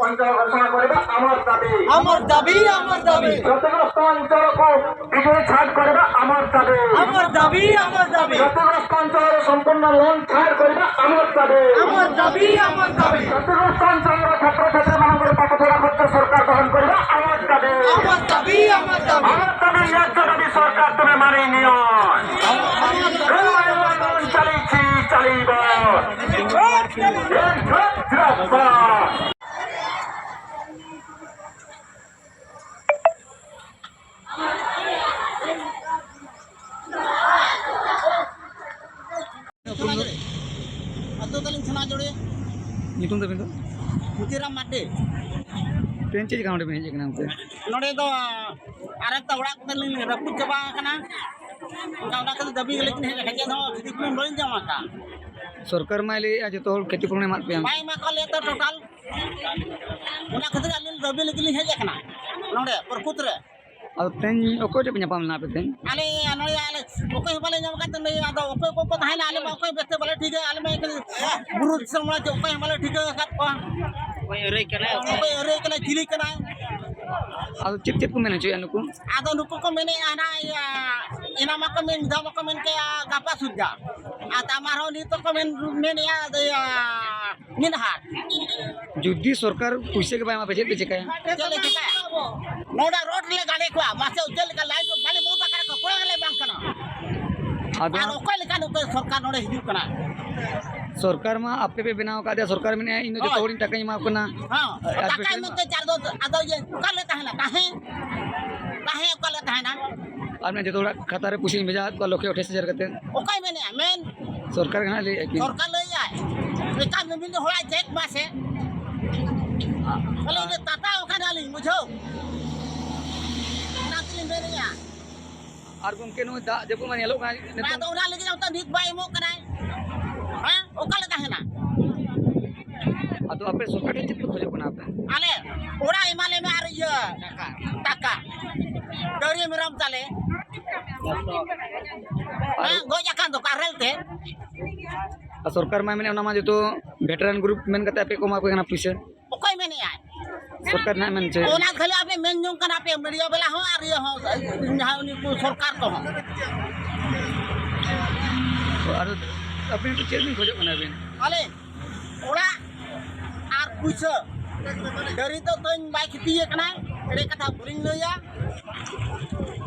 ଅଞ୍ଚଳ ଘୋଷଣା କରିବା ଆମର ଦାବି। ଆମର ଦାବି, ଆମର ଦାବି। କ୍ଷତିଗ୍ରସ୍ତ ଅଞ୍ଚଳକୁ ବିଜୁଳି ଛାଡ଼ କରିବା ଆମର ଦାବି। ଆମର ଦାବି, ଆମର ଦାବି। କ୍ଷତିଗ୍ରସ୍ତ ଅଞ୍ଚଳର ସମ୍ପୂର୍ଣ୍ଣ ଲୋନ୍ ଛାଡ଼ କରିବା ଆମର ଦାବି। ଆମର ଦାବି, ଆମର ଦାବି। କ୍ଷତିଗ୍ରସ୍ତ ଅଞ୍ଚଳର ଛାତ୍ରଛାତ୍ରୀମାନଙ୍କର ପାଠପଢ଼ା ଖର୍ଚ୍ଚ ସରକାର ବହନ କରିବା ଆମର ଦାବି। ଆମର ଦାବି, ଆମର ଦାବି। ଆମର ଦାବି, ନ୍ୟାଯ୍ୟ ଦାବି ସରକାର ତୁମେ ମାନି ନିଅ। ଏ ଆନ୍ଦୋଳନ ଚାଲିଛି, ଚାଲିବ। ଏ ଜିନ୍ଦାବାଦ। ᱟᱹᱛᱩ ᱛᱟᱹᱞᱤᱧ ᱥᱚᱱᱟᱡᱩᱲᱤ᱾ ᱧᱩᱛᱩᱢ ᱛᱟᱵᱤᱱ ᱫᱚ? ᱠᱷᱩᱫᱤᱨᱟᱢ ᱢᱟᱨᱰᱤ᱾ ᱛᱮᱦᱮᱧ ᱪᱮᱫ ᱞᱮᱠᱟ ᱱᱚᱰᱮ ᱵᱤᱱ ᱦᱮᱡ ᱟᱠᱟᱱᱟ ᱜᱚᱢᱠᱮ? ᱱᱚᱰᱮ ᱫᱚ ᱟᱨ ᱮᱠᱴᱟ ᱚᱲᱟᱜ ᱠᱚᱛᱮ ᱞᱤᱧ ᱨᱟᱹᱯᱩᱫ ᱪᱟᱵᱟ ᱟᱠᱟᱱᱟ᱾ ᱚᱱᱠᱟ, ᱚᱱᱟ ᱠᱷᱟᱹᱛᱤᱨ ᱫᱟᱹᱵᱤ ᱜᱮᱞᱤᱧ ᱦᱮᱡ ᱟᱠᱟᱱᱟ, ᱪᱮᱫ ᱦᱚᱸ ᱠᱷᱚᱛᱤᱯᱩᱨᱚᱱ ᱵᱟᱹᱞᱤᱧ ᱧᱟᱢ ᱟᱠᱟᱫᱼᱟ᱾ ᱥᱚᱨᱠᱟᱨ ᱢᱟᱭ ᱞᱟᱹᱭᱮᱫᱼᱟ ᱡᱚᱛᱚ ᱦᱚᱲ ᱠᱷᱚᱛᱤᱯᱩᱨᱚᱱᱮ ᱮᱢᱟᱫ ᱯᱮᱭᱟ᱾ ᱵᱟᱭ ᱮᱢᱟ ᱠᱟᱜ ᱞᱮᱭᱟ ᱛᱚ ᱴᱳᱴᱟᱞ᱾ ᱚᱱᱟ ᱠᱷᱟᱹᱛᱤᱨ ᱟᱹᱞᱤᱧ ᱫᱟᱹᱵᱤ ᱞᱟᱹᱜᱤᱫ ᱞᱤᱧ ᱦᱮᱡ ᱟᱠᱟᱱᱟ ᱱᱚᱰᱮ ᱯᱨᱚᱠᱩᱛ ᱨᱮ᱾ ᱟᱫᱚ ᱛᱮᱦᱮᱧ ᱚᱠᱚᱭ ᱴᱷᱮᱱ ᱯᱮ ᱧᱟᱯᱟᱢ ᱞᱮᱱᱟ ᱟᱯᱮ ᱛᱮᱦᱮᱧ? ᱟᱞᱮ ᱱᱚᱰᱮ ᱟᱞᱮ ᱚᱠᱚᱭ ᱦᱚᱸ ᱵᱟᱞᱮ ᱧᱟᱢ ᱟᱠᱟᱫ ᱛᱮ, ᱟᱫᱚ ᱚᱠᱚᱭ ᱠᱚᱠᱚ ᱛᱟᱦᱮᱱᱟ, ᱟᱞᱮ ᱢᱟ ᱚᱠᱚᱭ ᱵᱮᱥᱛᱮ ᱵᱟᱞᱮ ᱴᱷᱤᱠᱟᱹ, ᱟᱞᱮ ᱢᱟ ᱮᱠᱷᱟᱱ ᱵᱩᱨᱩ ᱫᱤᱥᱚᱢ ᱦᱚᱲ ᱪᱮ ᱚᱠᱚᱭ ᱦᱚᱸ ᱵᱟᱞᱮ ᱴᱷᱤᱠᱟᱹ ᱟᱠᱟᱫ ᱠᱚᱣᱟ᱾ ᱚᱠᱚᱭ ᱟᱹᱨᱟᱹᱭ ᱠᱟᱱᱟᱭ, ᱚᱠᱚᱭ ᱟᱹᱨᱟᱹᱭ ᱠᱟᱱᱟᱭ, ᱪᱤᱞᱤ ᱠᱟᱱᱟᱭ? ᱟᱫᱚ ᱪᱮᱫ ᱪᱮᱫ ᱠᱚ ᱢᱮᱱ ᱦᱚᱪᱚᱭᱮᱫᱼᱟ ᱱᱩᱠᱩ? ᱟᱫᱚ ᱱᱩᱠᱩ ᱠᱚ ᱢᱮᱱᱮᱫᱼᱟ ᱦᱟᱱᱟ ᱤᱭᱟᱹ, ᱮᱱᱟ ᱢᱟᱠᱚ ᱢᱮᱱ, ᱢᱤᱫ ᱫᱷᱟᱣ ᱢᱟᱠᱚ ᱢᱮᱱ ᱠᱮᱜᱼᱟ ᱜᱟᱯᱟ ᱥᱩᱡᱟ, ᱟᱨ ᱛᱟᱢᱟᱨ ᱦᱚᱸ ᱱᱤᱛ ᱫᱚᱠᱚ ᱢᱮᱱ, ᱢᱮᱱᱮᱫᱼᱟ ᱤᱭᱟᱹ, ᱢᱤᱫ ᱦᱟᱴ᱾ ᱡᱩᱫᱤ ᱥᱚᱨᱠᱟᱨ ᱯᱩᱭᱥᱟᱹ ᱜᱮ ᱵᱟᱭ ᱮᱢᱟ ᱯᱮ, ᱪᱮᱫ ᱯᱮ ᱪᱮᱠᱟᱭᱟ? ᱪᱮᱫ ᱞᱮ ᱪᱮᱠᱟᱭᱟ? ᱱᱚᱰᱮ ᱨᱳᱰ ᱞᱮ ᱜᱟᱰᱮ ᱠᱚᱣᱟ, ᱢᱟᱥᱮ ᱪᱮᱫ ᱞᱮᱠᱟ ᱞᱟᱭᱤᱴ ᱵᱟᱞᱮ ᱵᱚᱱᱫ ᱟᱠᱟᱫ ᱠᱚᱣᱟ, ᱠᱚᱲᱟ ᱜᱮᱞᱮ ᱵᱟᱝ ᱠᱟᱱᱟ᱾ ᱟᱫᱚ ᱟᱨ ᱚᱠᱚᱭ ᱞᱮᱠᱟ ᱱᱩᱠᱩ ᱥᱚᱨᱠᱟᱨ ᱱᱚᱰᱮ ᱦᱤᱡᱩᱜ ᱠᱟᱱᱟ? ᱥᱚᱨᱠᱟᱨ ᱢᱟ ᱟᱯᱮ ᱯᱮ ᱵᱮᱱᱟᱣ ᱟᱠᱟᱫᱮᱭᱟ, ᱥᱚᱨᱠᱟᱨ ᱢᱮᱱᱮᱫᱼᱟ ᱤᱧ ᱫᱚ ᱡᱚᱛᱚ ᱦᱳᱭ᱾ ᱦᱚᱲᱤᱧ ᱴᱟᱠᱟᱧ ᱮᱢᱟ ᱠᱚ ᱠᱟᱱᱟ᱾ ᱦᱮᱸ, ᱟᱨ ᱴᱟᱠᱟᱭ ᱯᱮ ᱢᱮᱱᱛᱮ ᱪᱟᱨ ᱫᱚ ᱟᱫᱚ ᱤᱭᱟᱹ ᱚᱠᱟ ᱞᱮ ᱛᱟᱦᱮᱱᱟ? ᱛᱟᱦᱮᱸ, ᱛᱟᱦᱮᱸ ᱚᱠᱟ ᱞᱮ ᱛᱟᱦᱮᱱᱟ? ᱟᱨ ᱢᱮᱱ ᱡᱚᱛᱚ ᱦᱚᱲᱟᱜ ᱠᱷᱟᱛᱟ ᱨᱮ ᱯᱩᱭᱥᱟᱹᱧ ᱵᱷᱮᱡᱟ ᱟᱫ ᱠᱚᱣᱟ ᱞᱚᱠᱷᱮ ᱟᱴᱷᱟᱥ ᱦᱟᱡᱟᱨ ᱠᱟᱛᱮ᱾ ᱚᱠᱚᱭ ᱢᱮᱱᱮᱫᱼᱟ? ᱢᱮᱱ ᱥᱚᱨᱠᱟᱨ ᱜᱮ ᱱᱟᱦᱟᱜ ᱞᱟᱹᱭᱮᱫᱼᱟ ᱠᱤ? ᱥᱚᱨᱠᱟᱨ ᱞᱟᱹᱭᱮᱫᱼᱟᱭ, ᱮᱴᱟᱜ ᱢᱤᱢᱤᱫ ᱦᱚᱲᱟᱜ ᱪᱮᱠ ᱢᱟᱥᱮ᱾ ᱵᱚᱞᱮ ᱤᱧ ᱫᱚ ᱛᱟᱛᱟ ᱟᱠᱟᱱᱟᱞᱤᱧ, ᱵᱩᱡᱷᱟᱹᱣ? ᱚᱱᱟ ᱛᱮᱞᱤᱧ ᱢᱮᱱᱮᱫᱼᱟ᱾ ᱟᱨ ᱜᱚᱢᱠᱮ, ᱱᱩᱭ ᱫᱟᱜ ᱡᱟᱹᱯᱩᱫ ᱢᱟ ᱧᱮᱞᱚᱜ ᱠᱟᱱᱟ ᱱᱤᱛᱚᱜ᱾ ᱟᱫᱚ ᱚᱱᱟ ᱞᱟᱹᱜᱤᱫ ᱚᱱᱠᱟ ᱱᱤᱛ ᱵᱟᱭ ᱮᱢᱚᱜ ᱠᱟᱱᱟᱭ᱾ ᱦᱮᱸ, ᱚᱠᱟ ᱞᱮ ᱛᱟᱦᱮᱱᱟ? ᱟᱫᱚ ᱟᱯᱮ ᱥᱚᱨᱠᱟᱨ ᱴᱷᱮᱱ ᱪᱮᱫ ᱯᱮ ᱠᱷᱚᱡᱚᱜ ᱠᱟᱱᱟ ᱟᱯᱮ? ᱟᱞᱮ ᱚᱲᱟᱜ ᱮᱢᱟ ᱞᱮ ᱢᱮ ᱟᱨ ᱤᱭᱟᱹ ᱴᱟᱠᱟ᱾ ᱰᱟᱹᱝᱨᱤ ᱢᱮᱨᱚᱢ ᱛᱟᱞᱮ᱾ ᱟᱨ ᱦᱮᱸ, ᱜᱚᱡ ᱟᱠᱟᱱ ᱫᱚᱠᱚ ᱟᱨᱮᱞ ᱛᱮ᱾ ᱟᱨ ᱥᱚᱨᱠᱟᱨ ᱢᱟᱭ ᱢᱮᱱᱮᱫ ᱚᱱᱟ ᱢᱟ ᱡᱚᱛᱚ ᱵᱷᱮᱴᱟᱨᱟᱱ ᱜᱨᱩᱯ ᱢᱮᱱ ᱠᱟᱛᱮ ᱟᱯᱮ ᱠᱚ ᱮᱢᱟ ᱯᱮ ᱠᱟᱱᱟ ᱯᱩᱭᱥᱟᱹ? ᱚᱠᱚᱭ ᱢᱮᱱᱮᱜᱼᱟᱭ? ᱥᱚᱨᱠᱟᱨ ᱱᱟᱦᱟᱜ ᱢᱮᱱ ᱦᱚᱪᱚᱭᱮᱫ᱾ ᱚᱱᱟ ᱠᱷᱟᱹᱞᱤ ᱟᱯᱮ ᱢᱮᱱ ᱡᱚᱝ ᱠᱟᱱᱟ ᱯᱮ, ᱢᱤᱰᱤᱭᱟ ᱵᱟᱞᱟ ᱦᱚᱸ ᱟᱨ ᱤᱭᱟᱹ ᱦᱚᱸ, ᱡᱟᱦᱟᱸ ᱩᱱᱤ ᱠᱚ ᱥᱚᱨᱠᱟᱨ ᱠᱚᱦᱚᱸ᱾ ᱛᱚ ᱟᱫᱚ ᱟᱵᱤᱱ ᱪᱮᱫ ᱵᱤᱱ ᱠᱷᱚᱡᱚᱜ ᱠᱟᱱᱟ ᱟᱵᱤᱱ? ᱟᱞᱮ ᱚᱲᱟᱜ ᱟᱨ ᱯᱩᱭᱥᱟᱹ, ᱰᱟᱹᱝᱨᱤ ᱫᱚ ᱛᱚᱧ ᱵᱟᱭ ᱠᱷᱮᱛᱤᱭᱮ ᱠᱟᱱᱟᱭ, ᱮᱲᱮ ᱠᱟᱛᱷᱟ ᱵᱟᱹᱞᱤᱧ ᱞᱟᱹᱭᱟ᱾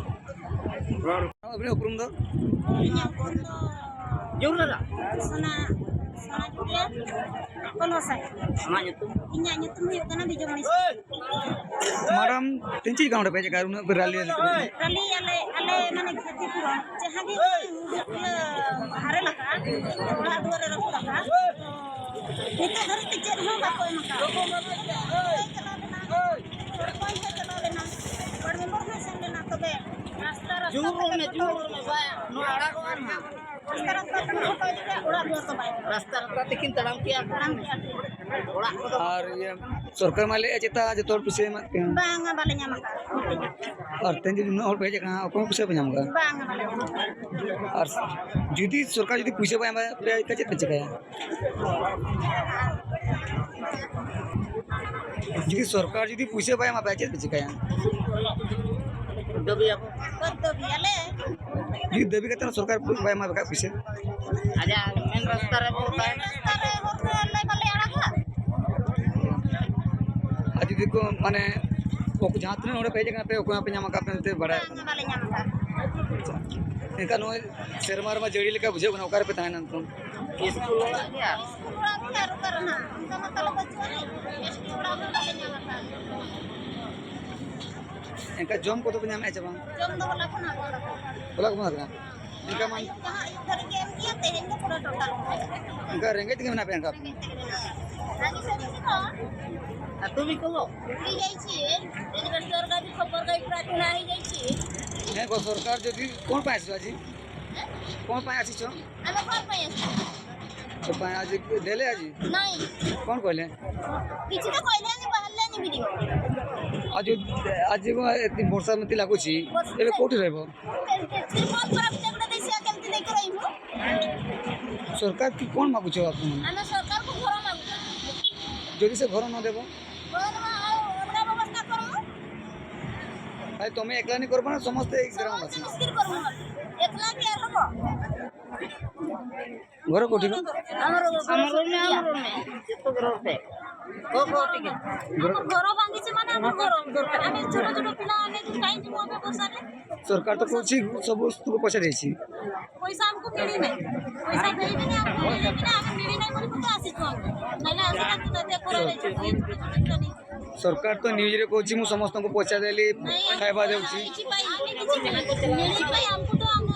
ᱟᱹᱵᱤᱱᱟᱜ ᱩᱯᱨᱩᱢ ᱫᱚ? ᱤᱧᱟᱹᱜ ᱩᱯᱨᱩᱢ ᱫᱚ ᱡᱳᱨ ᱞᱟᱜᱟ᱾ ᱥᱳᱱᱟ, ᱥᱳᱱᱟ ᱪᱩᱴᱤᱭᱟ, ᱠᱚᱞᱚᱥᱟᱭ᱾ ᱟᱢᱟᱜ ᱧᱩᱛᱩᱢ? ᱤᱧᱟᱜ ᱧᱩᱛᱩᱢ ᱦᱩᱭᱩᱜ ᱠᱟᱱᱟ ᱵᱤᱡᱚᱢᱚᱬᱤ᱾ ᱢᱮᱰᱟᱢ, ᱛᱮᱦᱮᱧ ᱪᱮᱫ ᱞᱮᱠᱟ ᱱᱚᱰᱮ ᱯᱮ ᱦᱮᱡ ᱟᱠᱟᱱᱟ? ᱩᱱᱟᱹᱜ ᱯᱮ ᱨᱟᱞᱤ ᱟᱞᱮ ᱛᱮ? ᱨᱟᱞᱤ ᱟᱞᱮ, ᱟᱞᱮ ᱢᱟᱱᱮ ᱠᱷᱚᱛᱤᱯᱩᱨᱚᱱ, ᱡᱟᱦᱟᱸ ᱜᱮ ᱤᱭᱟᱹ ᱟᱨᱮᱞ ᱟᱠᱟᱫᱼᱟ, ᱚᱲᱟᱜ ᱫᱩᱣᱟᱹᱨ ᱮ ᱨᱟᱹᱯᱩᱫ ᱟᱠᱟᱫᱼᱟ, ᱱᱤᱛᱚᱜ ᱫᱷᱟᱹᱨᱤᱡ ᱛᱮ ᱪᱮᱫ ᱦᱚᱸ ᱵᱟᱠᱚ ᱮᱢ ᱟᱠᱟᱫᱼᱟ᱾ ᱚᱠᱚᱭ ᱪᱟᱞᱟᱣ ᱞᱮᱱᱟ? ᱚᱠᱚᱭ ᱦᱚᱸ ᱪᱟᱞᱟᱣ ᱞᱮᱱᱟ? ᱵᱚᱲ ᱢᱮᱢᱵᱚᱨ ᱦᱚᱸᱭ ᱥᱮᱱ ᱞᱮᱱᱟ, ᱛᱚᱵᱮ ᱨᱟᱥᱛᱟ, ᱨᱟᱥᱛᱟ ᱡᱳᱨ ᱛᱮ ᱨᱚᱲ ᱢᱮ, ᱡᱳᱨ ᱨᱚᱲ ᱢᱮ, ᱵᱟᱭ, ᱱᱚᱣᱟ ᱟᱲᱟᱜᱚᱜᱼᱟ ᱱᱟᱦᱟᱜ᱾ ᱨᱟᱥᱛᱟ, ᱨᱟᱥᱛᱟ ᱛᱮᱢ ᱯᱷᱳᱴᱳ ᱤᱫᱤ ᱠᱮᱫ, ᱚᱲᱟᱜ ᱫᱩᱣᱟᱹᱨ ᱫᱚ ᱵᱟᱭ ᱧᱟᱢᱟ᱾ ᱨᱟᱥᱛᱟ, ᱨᱟᱥᱛᱟ ᱛᱮᱠᱤᱱ ᱛᱟᱲᱟᱢ ᱠᱮᱜᱼᱟ᱾ ᱛᱟᱲᱟᱢ ᱠᱮᱜᱼᱟ ᱠᱤᱱ᱾ ᱚᱲᱟᱜ ᱠᱚᱫᱚ ᱟᱨ ᱤᱭᱟᱹ, ᱥᱚᱨᱠᱟᱨ ᱢᱟ ᱞᱟᱹᱭᱮᱫᱼᱟ ᱪᱮᱛᱟ ᱡᱚᱛᱚ ᱦᱚᱲ ᱯᱩᱭᱥᱟᱹ ᱮᱢᱟᱜ ᱯᱮᱭᱟ᱾ ᱵᱟᱝᱟ, ᱵᱟᱞᱮ ᱧᱟᱢ ᱟᱠᱟᱫᱼᱟ, ᱢᱤᱫᱴᱮᱡ ᱦᱚᱸ᱾ ᱟᱨ ᱛᱮᱦᱮᱧ ᱡᱩᱫᱤ ᱩᱱᱟᱹᱜ ᱦᱚᱲ ᱯᱮ ᱦᱮᱡ ᱟᱠᱟᱱᱟ, ᱚᱠᱚᱭ ᱦᱚᱸ ᱯᱩᱭᱥᱟᱹ ᱯᱮ ᱧᱟᱢ ᱟᱠᱟᱫᱼᱟ? ᱵᱟᱝᱟ, ᱵᱟᱞᱮ ᱧᱟᱢ ᱟᱠᱟᱫᱼᱟ᱾ ᱟᱨ ᱡᱩᱫᱤ ᱥᱚᱨᱠᱟᱨ ᱡᱩᱫᱤ ᱯᱩᱭᱥᱟᱹ ᱵᱟᱭ ᱮᱢᱟ ᱯᱮᱭᱟ, ᱮᱱᱠᱷᱟᱱ ᱪᱮᱫ ᱯᱮ ᱪᱤᱠᱟᱹᱭᱟ? ᱡᱩᱫᱤ ᱥᱚᱨᱠᱟᱨ ᱡᱩᱫᱤ ᱯᱩᱭᱥᱟᱹ ᱵᱟᱭ ᱮᱢᱟ ᱯᱮᱭᱟ, ᱪᱮᱫ ᱯᱮ ᱪᱤᱠᱟᱹᱭᱟ? ᱫᱟᱹᱵᱤᱭᱟᱠᱚ᱾ ᱫᱟᱹᱵᱤᱭᱟᱞᱮ᱾ ᱡᱩᱫᱤ ᱫᱟᱹᱵᱤ ᱠᱟᱛᱮ ᱦᱚᱸ ᱥᱚᱨᱠᱟᱨ ᱵᱟᱭ ᱮᱢᱟ ᱯᱮ ᱠᱷᱟᱡ ᱯᱩᱭᱥᱟᱹ? ᱟᱡᱟᱜ ᱢᱮᱱ ᱨᱟᱥᱛᱟ ᱨᱮ ᱵᱚᱞᱚ ᱛᱟᱦᱮᱱ᱾ ᱨᱟᱥᱛᱟ ᱨᱮ ᱦᱚᱨ ᱨᱮ ᱟᱞᱮ ᱵᱟᱞᱮ ᱟᱲᱟᱜᱟ᱾ ᱟᱨ ᱡᱩᱫᱤ ᱠᱚ, ᱢᱟᱱᱮ, ᱚᱠ-, ᱡᱟᱦᱟᱸ ᱛᱤᱱᱟᱹᱜ ᱱᱚᱰᱮ ᱯᱮ ᱦᱮᱡ ᱟᱠᱟᱱᱟ, ᱯᱮ ᱚᱠᱚᱭ ᱦᱚᱸ ᱯᱮ ᱧᱟᱢ ᱟᱠᱟᱫ ᱯᱮ ᱢᱮᱱᱛᱮ ᱵᱟᱲᱟᱭ? ᱵᱟᱝ, ᱵᱟᱞᱮ ᱧᱟᱢ ᱟᱠᱟᱫ᱾ ᱟᱪᱪᱷᱟ᱾ ᱮᱱᱠᱷᱟᱱ ᱱᱚᱜᱼᱚᱭ ᱥᱮᱨᱢᱟ ᱨᱮᱢᱟ ᱡᱟᱹᱲᱤ ᱞᱮᱠᱟ ᱵᱩᱡᱷᱟᱹᱜ ᱠᱟᱱᱟ, ᱚᱠᱟ ᱨᱮᱯᱮ ᱛᱟᱦᱮᱱᱟ ᱱᱤᱛᱚᱝ? ᱤᱥᱠᱩᱞ ᱚᱲᱟᱜ ᱜᱮ ᱟᱨ ᱤᱥᱠᱩᱞ ᱚᱲᱟᱜ ᱨᱮ ᱟᱨ ᱚᱠᱟ ᱨᱮ ᱱᱟᱦᱟᱜ? ᱚᱱᱠᱟ ᱢᱟ ᱛᱟᱞᱮ ᱵᱟᱹᱪᱩᱜ ᱟᱹᱱᱤᱡ᱾ ᱤᱥᱠᱩᱞ ᱚᱲᱟᱜ ᱦᱚᱸ ᱵᱟᱞᱮ ᱧᱟᱢ ᱟᱠᱟᱫ᱾ ᱮᱱᱠᱷᱟᱱ ᱡᱚᱢ ᱠᱚᱫᱚ ᱯᱮ ᱧᱟᱢᱮᱫᱼᱟ ᱪᱮ ᱵᱟᱝ? ᱡᱚᱢ ᱫᱚ ᱦᱚᱞᱟ ᱠᱷᱚᱱᱟᱜ ᱵᱚᱱᱫ ᱟᱠᱟᱱᱟ᱾ ᱦᱚᱞᱟ ᱠᱚ ᱵᱚᱱᱫ ᱟᱠᱟᱱᱟ? ᱮᱱᱠᱷᱟᱱ ᱢᱟ ᱟᱹᱭᱩᱵ ᱡᱟᱦᱟᱸ ᱟᱹᱭᱩᱵ ᱫᱷᱟᱹᱨᱤᱡ ᱜᱮ ᱮᱢ ᱠᱮᱭᱟ, ᱛᱮᱦᱮᱧ ᱫᱚ ᱯᱩᱨᱟᱹ ᱴᱳᱴᱟᱞ᱾ ᱮᱱᱠᱷᱟᱱ ᱨᱮᱸᱜᱮᱡ ᱛᱮᱜᱮ ᱢᱮᱱᱟᱜ ᱯᱮᱭᱟ ᱮᱱᱠᱷᱟᱱ? ᱨᱮᱸᱜᱮᱡ ᱛᱮᱜᱮ ᱢᱮᱱᱟᱜ ᱞᱮᱭᱟ᱾ ᱟᱹᱛᱩ ᱵᱤᱠᱚᱢᱚ? ହେଇଯାଇଛି। ଏ ଗୋଟେ ସ୍ୱର୍ଗ ବି ଖବର ଗାଇ ପୁରା ଥୁଣା ହେଇଯାଇଛି। ନାଇଁ, କଣ ସରକାର ଯଦି କ'ଣ ପାଇଁ ଆସିବ ଆଜି? କ'ଣ ପାଇଁ ଆସିଛ? ଆମେ କ'ଣ ପାଇଁ ଆସିଛୁ? କ'ଣ ପାଇଁ ଆଜି ଦେଲେ ଆଜି? ନାଇଁ। କ'ଣ କହିଲେ? କିଛି ତ କହିଲେ, ଆମେ ବାହାରିଲେନି ଭିଡ଼ିଓ। ଆଉ ଯୋଉ ଆଜି କ'ଣ ଏତେ ବର୍ଷା ଏମିତି ଲାଗୁଛି, ବର୍ଷା ଏବେ କୋଉଠି ରହିବ? କେମିତି, କେମିତି କ'ଣ ଖରାପ ଜାଗାଟା ଦେଇ ସିଏ କେମିତି ଦେଇକି ରହିବୁ? ସରକାର କି କ'ଣ ମାଗୁଛ ଆପଣ? ଆମେ ସରକାରକୁ ଭୋଟ ଯଦି ସେ ଘର ନ ଦେବ? ଘର ଆଉ ଅଲଗା ବ୍ୟବସ୍ଥା କର। ଆରେ ତମେ ଏକଲା ନି କରବ ନା ସମସ୍ତେ ଏଇ ଗ୍ରାମବାସୀ? ସମସ୍ତେ ମିଶିକିରି କରବ। ଏକଲା କି ହବ? ଘର କୋଉଠି ବା? ଆମର ଆମର ରୁମେ, ଆମର ରୁମେ। ଯେତେ ଘର ଗୋଟେ। କୋ, କୋ ଟିକେ। ଆମର ଘର ଭାଙ୍ଗିଛି ମାନେ ଆମର ଘର ଦରକାର। ଆମେ ଛୋଟ ଛୋଟ ପିଲା, ଆମେ ଯୋଉ କାହିଁ ଯିବୁ ଆମେ ବର୍ଷାରେ? ସରକାର ତ କହୁଛି ସବୁ ସ୍କୁଲକୁ ପଇସା ଦେଇଛି। ପଇସା ଆମକୁ ମିଳିନାହିଁ। ପଇସା ଦେଇବିନି, ଆମକୁ ମିଳିବିନି, ଆମେ ମିଳିନାହିଁ ବୋଲି ତ ଆସିଛୁ ଆମେ। ନହେଲେ ଆସିଥାନ୍ତୁ ନା, ଏତେ ଖରା ହେଇଛି। ଇଏ ଛୋଟ ଛୋଟ ପିଲା ନେଇକି। ସରକାର ତ ନ୍ୟୁଜରେ କହୁଛି, "ମୁଁ ସମସ୍ତଙ୍କୁ ପଇସା ଦେଲି, ନାଇଁ, ଖାଇବା ଦେଉଛି।" କିଛି ପାଇଁ, ଆମେ କିଛି ମିଳିନି। ମିଳିନି ପାଇଁ ଆମକୁ ତ ଆମ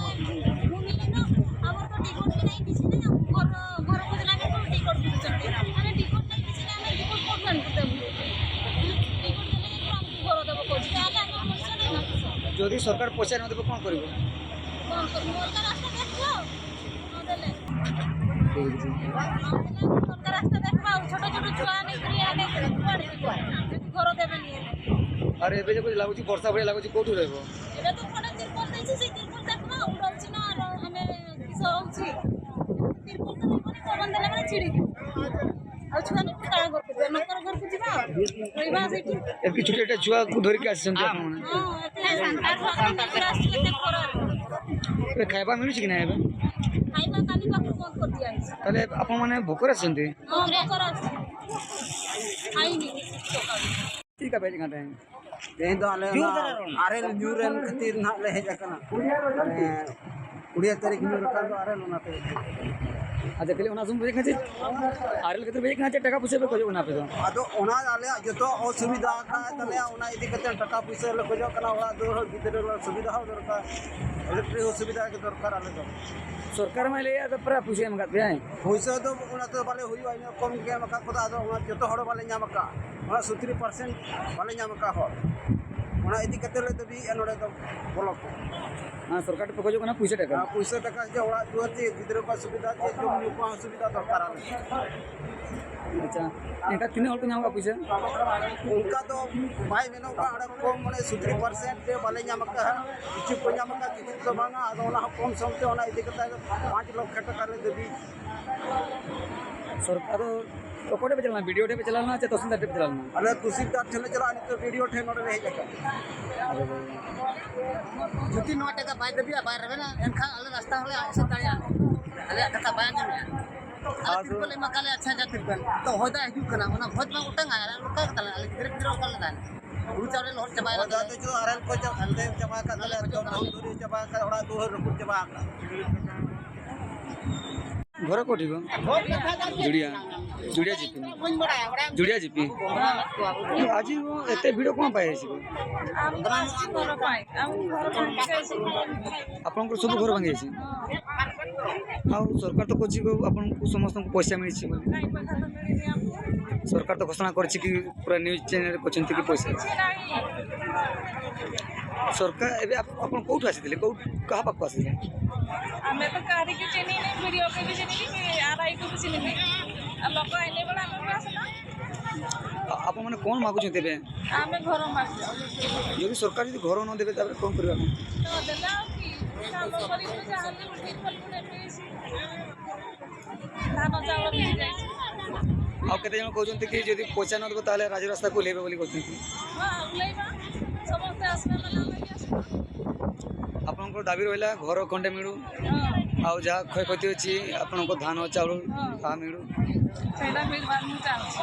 ଭୂମି ନା, ଆମର ତ ଟିକଟ ବି ନାହିଁ, କିଛି ନାହିଁ। ଆମକୁ ଘର, ଘର ଖୋଜିଲା ବେଳକୁ ଟିକଟ ବିକୁଛନ୍ତି। ଆମେ ଟିକଟ ନାହିଁ, କିଛି ନାହିଁ, ଆମେ ଟିକଟ କୋଉଠୁ ଆଣିବୁ ଦେବୁ? ଟିକଟ ଦେଲେ ଯାଇକି ଆମକୁ ଘର ଦେବ କହୁଛି। ତାହେଲେ ଆମର ପଇସା ନାହିଁ ନା କିସ? ଯଦି ସରକାର ପଇସା ନ ଦେବ, କ'ଣ କରିବ? କ'ଣ କରିବୁ? ଅଲଗା ରାସ୍ତା ଦେଖିବ। ନଦେଲେ। ନଦେଲେ ଅଲଗା ରାସ୍ତା ଦେଖିବ। ଆଉ ଛୋଟ ଛୋଟ ଛୁଆ ନେଇକିରି ଆମେ କୁଆଡ଼େ ଯିବୁ? ଯଦି ଘର ଦେବେନି ହେଲେ। ଆରେ ଏବେ ଯେପରି ଲାଗୁଛି, ବର୍ଷା ଭଳିଆ ଲାଗୁଛି, କୋଉଠି ରହିବ? ଏବେ ତ ଖଣ୍ଡେ ତିରପଲ ଦେଇଛି, ସେଇ ତିରପଲ ଦେଖିବ, ଉଡ଼ଉଛି ନା, ଆଉ ଆମେ କିସ ହଉଛି? ତିରପଲ ତ ରହିବନି, ପବନ ଦେଲା ବେଳେ ଛିଡ଼ିକି। ଆଉ ଛୁଆ ଲୋକ କାହା ଘରକୁ ଯିବେ? ନକର ଘରକୁ ଯିବା ଆଉ। ରହିବା ସେଇଠି। ଏମିତି ଛୋଟ ଛୋଟ ଛୁଆକୁ ଧରିକି ଆସିଛନ୍ତି ଆପଣମାନେ? ହଁ, ଏତେ ସାତ ଆଠ ମାସ ଭିତରେ ଆସିଛି, ଏତେ ଖରାରେ। ଏବେ ଖାଇବା ମିଳୁଛି କି ନାହିଁ ଏବେ? ଖାଇବା କାଲି ପାଖରୁ ବନ୍ଦ କରିଦିଆଯାଇଛି। ତାହେଲେ ଆପଣମାନେ ଭୋକରେ ଅଛନ୍ତି? ହଁ, ଭୋକରେ ଆସିଛି। ଖାଇନି। ᱪᱮᱫ ᱞᱮᱠᱟ ᱯᱮ ᱦᱮᱡ ᱟᱠᱟᱱ ᱛᱟᱦᱮᱸᱫ? ᱛᱮᱦᱮᱧ ᱫᱚ ᱟᱞᱮ ᱚᱱᱟ ᱟᱨᱮᱞ ᱧᱩᱨ ᱮᱱ ᱠᱷᱟᱹᱛᱤᱨ ᱱᱟᱦᱟᱜ ᱞᱮ ᱦᱮᱡ ᱟᱠᱟᱱᱟ᱾ ᱢᱟᱱᱮ, ᱠᱩᱲᱤ ᱛᱟᱹᱨᱤᱠᱷ ᱧᱩᱨ ᱟᱠᱟᱱ ᱫᱚ ᱟᱨᱮᱞ, ᱚᱱᱟᱛᱮ᱾ ᱟᱪᱪᱷᱟ, ᱠᱷᱟᱹᱞᱤ ᱚᱱᱟ ᱥᱩᱢᱩᱝ ᱯᱮ ᱦᱮᱡ ᱟᱠᱟᱱᱟ ᱪᱮ? ᱟᱨᱮᱞ ᱠᱷᱟᱹᱛᱤᱨ ᱯᱮ ᱦᱮᱡ ᱟᱠᱟᱱᱟ ᱪᱮ ᱴᱟᱠᱟ ᱯᱩᱭᱥᱟᱹ ᱯᱮ ᱠᱷᱚᱡᱚᱜ ᱠᱟᱱᱟ ᱟᱯᱮ ᱫᱚ? ᱟᱫᱚ ᱚᱱᱟ ᱟᱞᱮᱭᱟᱜ ᱡᱚᱛᱚ ᱚᱥᱩᱵᱤᱫᱷᱟ ᱟᱠᱟᱫ ᱛᱟᱞᱮᱭᱟ, ᱚᱱᱟ ᱤᱫᱤ ᱠᱟᱛᱮ ᱴᱟᱠᱟ ᱯᱩᱭᱥᱟᱹ ᱞᱮ ᱠᱷᱚᱡᱚᱜ ᱠᱟᱱᱟ, ᱚᱲᱟᱜ ᱫᱩᱣᱟᱹᱨ ᱦᱚᱸ, ᱜᱤᱫᱽᱨᱟᱹ ᱨᱮᱱᱟᱜ ᱥᱩᱵᱤᱫᱷᱟ ᱦᱚᱸ ᱫᱚᱨᱠᱟᱨ, ᱤᱞᱮᱠᱴᱨᱤᱠ ᱦᱚᱸ ᱥᱩᱵᱤᱫᱷᱟ ᱜᱮ ᱫᱚᱨᱠᱟᱨ ᱟᱞᱮ ᱫᱚ᱾ ᱥᱚᱨᱠᱟᱨ ᱢᱟᱭ ᱞᱟᱹᱭᱮᱫ ᱫᱚ ᱯᱨᱟᱭ ᱯᱩᱭᱥᱟᱹ ᱮᱢ ᱟᱠᱟᱫ ᱯᱮᱭᱟᱭ᱾ ᱯᱩᱭᱥᱟᱹ ᱫᱚ ᱚᱱᱟ ᱛᱮ ᱵᱟᱞᱮ ᱦᱩᱭᱩᱜᱼᱟ, ᱤᱱᱟᱹ ᱠᱚᱢ ᱜᱮ ᱮᱢ ᱟᱠᱟᱫ ᱠᱚᱫᱚ, ᱟᱫᱚ ᱚᱱᱟ ᱡᱚᱛᱚ ᱦᱚᱲ ᱵᱟᱞᱮ ᱧᱟᱢ ᱟᱠᱟᱫ, ᱚᱱᱟ ᱥᱚᱛᱨᱤ ᱯᱟᱨᱥᱮᱱᱴ ᱵᱟᱞᱮ ᱧᱟᱢ ᱟᱠᱟᱫ ᱦᱚᱲ᱾ ᱚᱱᱟ ᱤᱫᱤ ᱠᱟᱛᱮ ᱞᱮ ᱫᱟᱹᱵᱤᱭᱮᱫᱼᱟ ᱱᱚᱰᱮ ᱫᱚ ᱵᱞᱚᱠ ᱨᱮ᱾ ᱟᱨ ᱥᱚᱨᱠᱟᱨ ᱴᱷᱮᱱ ᱯᱮ ᱠᱷᱚᱡᱚᱜ ᱠᱟᱱᱟ ᱯᱩᱭᱥᱟᱹ ᱴᱟᱠᱟ? ᱟᱨ ᱯᱩᱭᱥᱟᱹ ᱴᱟᱠᱟ ᱡᱮ ᱚᱲᱟᱜ ᱫᱩᱣᱟᱹᱨ ᱪᱮ ᱜᱤᱫᱽᱨᱟᱹ ᱠᱚᱣᱟᱜ ᱥᱩᱵᱤᱫᱷᱟ ᱪᱮ ᱡᱚᱢ ᱧᱩ ᱠᱚᱣᱟᱜ ᱦᱚᱸ ᱥᱩᱵᱤᱫᱷᱟ ᱫᱚᱨᱠᱟᱨ ᱟᱞᱮ᱾ ᱟᱪᱪᱷᱟ, ᱮᱱᱠᱷᱟᱱ ᱛᱤᱱᱟᱹᱜ ᱦᱚᱲ ᱠᱚ ᱧᱟᱢ ᱟᱠᱟᱫ ᱯᱩᱭᱥᱟᱹ? ᱚᱱᱠᱟ ᱫᱚ ᱵᱟᱭ ᱢᱮᱱᱚᱜ ᱠᱟᱱᱟ, ᱚᱸᱰᱮ ᱠᱚᱢ ᱢᱟᱱᱮ ᱥᱚᱛᱨᱤ ᱯᱟᱨᱥᱮᱱᱴ ᱛᱮ ᱵᱟᱞᱮ ᱧᱟᱢ ᱟᱠᱟᱫᱼᱟ᱾ ᱠᱤᱪᱷᱩ ᱠᱚ ᱧᱟᱢ ᱟᱠᱟᱫ, ᱠᱤᱪᱷᱩ ᱫᱚ ᱵᱟᱝᱟ᱾ ᱟᱫᱚ ᱚᱱᱟ ᱦᱚᱸ ᱠᱚᱢ ᱥᱚᱢ ᱛᱮ ᱚᱱᱟ ᱤᱫᱤ ᱠᱟᱛᱮ ᱯᱟᱸᱪ ᱞᱚᱠᱷ ᱴᱟᱠᱟ ᱞᱮ ᱫᱟᱹᱵᱤ᱾ ᱥᱚᱨᱠᱟᱨ ᱫᱚ ᱚᱠᱚᱭ ᱴᱷᱮᱱ ᱯᱮ ᱪᱟᱞᱟᱣ ᱞᱮᱱᱟ? ᱪᱮᱫ ᱛᱚᱦᱥᱤᱞᱫᱟᱨ ᱴᱷᱮᱱ ᱯᱮ ᱪᱟᱞᱟᱣ ᱞᱮᱱᱟ? ᱟᱞᱮ ᱛᱚᱦᱥᱤᱞᱫᱟᱨ ᱴᱷᱮᱱ ᱞᱮ ᱪᱟᱞᱟᱜᱼᱟ, ᱱᱤᱛᱚᱜ ᱵᱤ ᱰᱤ ᱳ ᱴᱷᱮᱱ ᱱᱚᱰᱮ ᱞᱮ ᱦᱮᱡ ᱟᱠᱟᱱᱟ᱾ ᱡᱩᱫᱤ ᱱᱚᱣᱟ ᱴᱟᱠᱟ ᱵᱟᱭ ᱫᱟᱹᱵᱤᱭᱟ, ᱵᱟᱭ ᱨᱮᱵᱮᱱᱟ, ᱮᱱᱠᱷᱟᱱ ᱟᱞᱮ ᱨᱟᱥᱛᱟ ᱦᱚᱸᱞᱮ ᱮᱥᱮᱫ ᱫᱟᱲᱮᱭᱟᱜᱼᱟ᱾ ᱟᱞᱮᱭᱟᱜ ᱠᱟᱛᱷᱟ ᱵᱟᱭ ᱟᱸᱡᱚᱢᱮᱜᱼᱟ᱾ ᱟᱞᱮ ᱟᱨ ᱛᱤᱨᱯᱚᱞ ᱞᱮ ᱮᱢᱟ ᱠᱟᱫ ᱞᱮᱭᱟ, ᱟᱪᱪᱷᱟ ᱦᱟᱡᱟᱨ ᱛᱤᱨᱯᱚᱞ᱾ ᱛᱚ ᱦᱚᱭ ᱫᱟᱜ ᱦᱤᱡᱩᱜ ᱠᱟᱱᱟ, ᱚᱱᱟ ᱵᱷᱚᱡᱽ ᱵᱟᱝ ᱚᱴᱟᱝᱟ, ᱟᱨ ᱚᱠᱟ ᱠᱟᱛᱟ ᱞᱮ? ᱟᱞᱮ ᱜᱤᱫᱽᱨᱟᱹ ᱯᱤᱫᱽᱨᱟᱹ ᱚᱠᱟ ᱞᱮ ᱛᱟᱦᱮᱱᱟ? ᱦᱩᱲᱩ ᱪᱟᱣᱞᱮ ᱞᱚᱦᱚᱫ ᱪᱟᱵᱟᱭᱮᱱᱟ᱾ ᱦᱚᱭ ᱫᱟᱜ ᱫᱚ ᱪᱚ ᱟᱨᱮᱞ ᱠᱚ ᱪᱟᱵᱟ, ᱦᱟᱱᱛᱮ ᱪᱟᱵᱟ ᱟᱠᱟᱫ ᱛᱟᱞᱮᱭᱟ, ᱮᱠᱫᱚᱢ ᱫᱷᱩᱲᱤ ᱪᱟᱵᱟ ᱟᱠᱟᱫ, ᱚᱲᱟᱜ ᱫᱩᱣᱟᱹᱨ ᱨᱟᱹᱯᱩᱫ ᱪᱟᱵᱟ ᱟᱠᱟᱫ᱾ ᱜᱷᱚᱨ ᱠᱚᱴᱷᱤ ᱠᱚ? ᱡᱩᱲᱤᱭᱟ᱾ ᱡᱩᱲᱤᱭᱟ ᱡᱤᱯᱤ। ᱡᱩᱲᱤᱭᱟ ᱡᱤᱯି। ଆଜି ଏତେ ଭିଡ଼ କ'ଣ ପାଇଁ ହେଇଛି? ଆପଣଙ୍କର ସବୁ ଘର ଭାଙ୍ଗି ଯାଇଛି? ଆଉ ସରକାର ତ କହୁଛି କି ଆପଣଙ୍କୁ ସମସ୍ତଙ୍କୁ ପଇସା ମିଳିଛି ବୋଲି। ସରକାର ତ ଘୋଷଣା କରିଛି କି ପୁରା ନ୍ୟୁଜ୍ ଚ୍ୟାନେଲରେ କହୁଛନ୍ତି କି ପଇସା। ସରକାର ଏବେ ଆପ-, ଆପଣ କୋଉଠୁ ଆସିଥିଲେ? କୋଉ, କାହା ପାଖକୁ ଆସିଥିଲେ? ଆମେ ତ କାହାରିକି ଚିହ୍ନିନି, ବି ଡି ଓ କୁ ବି ଚିହ୍ନିନି, କି ଆର ଆଇ କୁ ବି ଚିହ୍ନିନି। ଆଉ ଲୋକ ଆଇଲେ ବେଳେ ଆମେ ବି ଆସିଲୁ। ଆ-, ଆପଣମାନେ କ'ଣ ମାଗୁଛନ୍ତି ଏବେ? ଆମେ ଘର ମାଗୁଛୁ। ଯଦି ସରକାର ଯଦି ଘର ନ ଦେବେ, ତାପରେ କ'ଣ କରିବେ ଆପଣ? ତ ଦେଲେ ଆଉ କି? କାମ କରିବୁ, ଯାହା ହେଲେ ବି ଠିକ୍ କରିବୁ, ଏବେ ଧାନ ଚାଉଳ ମିଳିଯାଇଛି। ଆଉ କେତେ ଜଣ କହୁଛନ୍ତି କି ଯଦି ପଇସା ନ ଦେବ, ତାହେଲେ ରାଜରାସ୍ତାକୁ ଓହ୍ଲେଇବେ ବୋଲି କହୁଛନ୍ତି। ହଁ, ଓହ୍ଲେଇବା। ସମସ୍ତେ ଆସିବେ ମାନେ ଆମେ ବି ଆସିବୁ। ଆପଣଙ୍କର ଦାବି ରହିଲା ଘର ଖଣ୍ଡେ ମିଳୁ, ହଁ। ଆଉ ଯାହା କ୍ଷୟକ୍ଷତି ଅଛି ଆପଣଙ୍କ ଧାନ ଚାଉଳ, ହଁ। ତାହା ମିଳୁ। ସେଇଟା ମିଳିବା ମୁଁ ଚାହୁଁଛି।